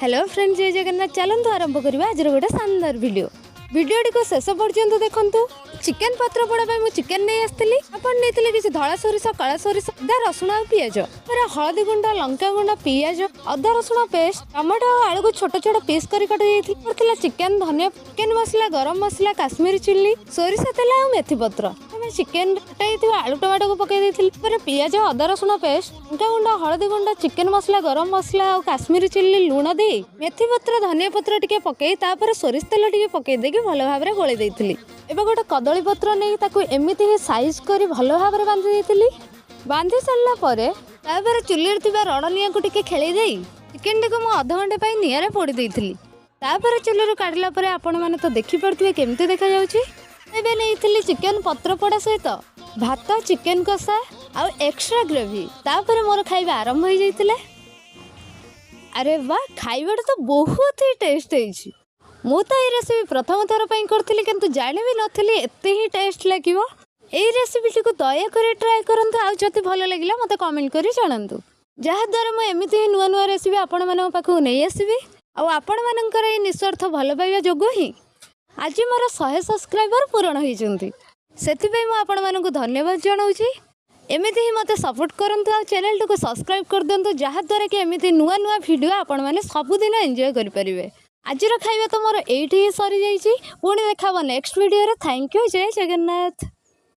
Hello friend, ଜୟ ଜଗନ୍ନାଥ। ଚାଲନ୍ତୁ ଆରମ୍ଭ କରିବା ଆଜିର ଗୋଟେ ଶାନଦାର ଭିଡ଼ିଓ। ଭିଡ଼ିଓଟିକୁ ଶେଷ ପର୍ଯ୍ୟନ୍ତ ଦେଖନ୍ତୁ। ଚିକେନ୍ ପତ୍ର ପୋଡ଼ା ପାଇଁ ମୁଁ ଚିକେନ୍ ନେଇ ଆସିଥିଲି। ଆପଣ ନେଇଥିଲେ କିଛି ଧଳା ସୋରିଷ, କଳା ସୋରିଷ, ଅଦା, ରସୁଣ ଆଉ ପିଆଜ। ତାପରେ ହଳଦୀ ଗୁଣ୍ଡ, ଲଙ୍କା ଗୁଣ୍ଡ, ପିଆଜ, ଅଦା ରସୁଣ ପେଷ୍ଟ, ଟମାଟୋ ଆଉ ଆଳୁକୁ ଛୋଟ ଛୋଟ ପିସ୍ କରି କାଟି ଦେଇଥିଲି। ଥିଲା ଚିକେନ୍, ଧନିଆ, ଚିକେନ୍ ମସଲା, ଗରମ ମସଲା, କାଶ୍ମୀରୀ ଚିଲି, ସୋରିଷ ତେଲ ଆଉ ମେଥି ପତ୍ର। ଆମେ ଚିକେନ୍ କଟା ହେଇଥିବା ଆଳୁ, ଟମାଟୋକୁ ପକାଇ ଦେଇଥିଲି। ତାପରେ ପିଆଜ, ଅଦା ରସୁଣ ପେଷ୍ଟ, ଲଙ୍କା ଗୁଣ୍ଡ, ହଳଦୀ ଗୁଣ୍ଡ, ଚିକେନ୍ ମସଲା, ଗରମ ମସଲା ଆଉ କାଶ୍ମୀରୀ ଚିଲି, ଲୁଣ ଦେଇ ମେଥି ପତ୍ର, ଧନିଆ ପତ୍ର ଟିକେ ପକାଇ, ତାପରେ ସୋରିଷ ତେଲ ଟିକେ ପକାଇ ଦେଇକି ଭଲ ଭାବରେ ଗୋଳେଇ ଦେଇଥିଲି। ଏବେ ଗୋଟେ କଦଳୀ ପତ୍ର ନେଇ ତାକୁ ଏମିତି ହିଁ ସାଇଜ୍ କରି ଭଲ ଭାବରେ ବାନ୍ଧି ଦେଇଥିଲି। ବାନ୍ଧି ସାରିଲା ପରେ ତାପରେ ଚୁଲିରେ ଥିବା ରଡ଼ ନିଆଁକୁ ଟିକେ ଖେଳେଇ ଦେଇ ଚିକେନଟିକୁ ମୁଁ ଅଧଘଣ୍ଟେ ପାଇଁ ନିଆଁରେ ପୋଡ଼ି ଦେଇଥିଲି। ତାପରେ ଚୁଲିରୁ କାଢ଼ିଲା ପରେ ଆପଣମାନେ ତ ଦେଖିପାରୁଥିବେ କେମିତି ଦେଖାଯାଉଛି। ଏବେ ନେଇଥିଲି ଚିକେନ ପତ୍ର ପୋଡ଼ା ସହିତ ଭାତ, ଚିକେନ କଷା ଆଉ ଏକ୍ସଟ୍ରା ଗ୍ରେଭି। ତାପରେ ମୋର ଖାଇବା ଆରମ୍ଭ ହେଇଯାଇଥିଲା। ଆରେ ବା, ଖାଇବାଟା ତ ବହୁତ ହି ଟେଷ୍ଟ ହେଇଛି। ମୁଁ ତ ଏଇ ରେସିପି ପ୍ରଥମ ଥର ପାଇଁ କରିଥିଲି, କିନ୍ତୁ ଜାଣିବି ନଥିଲି ଏତେ ହିଁ ଟେଷ୍ଟ ଲାଗିବ। ଏଇ ରେସିପିଟିକୁ ଦୟାକରି ଟ୍ରାଏ କରନ୍ତୁ ଆଉ ଯଦି ଭଲ ଲାଗିଲା, ମୋତେ କମେଣ୍ଟ କରି ଜଣାନ୍ତୁ, ଯାହାଦ୍ୱାରା ମୁଁ ଏମିତି ହିଁ ନୂଆ ନୂଆ ରେସିପି ଆପଣମାନଙ୍କ ପାଖକୁ ନେଇ ଆସିବି। ଆଉ ଆପଣମାନଙ୍କର ଏଇ ନିସ୍ୱାର୍ଥ ଭଲ ପାଇବା ଯୋଗୁଁ ହିଁ ଆଜି ମୋର 100 ସବସ୍କ୍ରାଇବର ପୂରଣ ହେଇଛନ୍ତି। ସେଥିପାଇଁ ମୁଁ ଆପଣମାନଙ୍କୁ ଧନ୍ୟବାଦ ଜଣାଉଛି। ଏମିତି ହିଁ ମୋତେ ସପୋର୍ଟ କରନ୍ତୁ ଆଉ ଚ୍ୟାନେଲଟିକୁ ସବସ୍କ୍ରାଇବ୍ କରିଦିଅନ୍ତୁ, ଯାହାଦ୍ୱାରା କି ଏମିତି ନୂଆ ନୂଆ ଭିଡ଼ିଓ ଆପଣମାନେ ସବୁଦିନ ଏନ୍ଜୟ କରିପାରିବେ। ଆଜିର ଖାଇବା ତ ମୋର ଏଇଠି ହିଁ ସରିଯାଇଛି। ପୁଣି ଦେଖା ହେବ ନେକ୍ସଟ ଭିଡ଼ିଓରେ। Thank you, Jay Jagannath.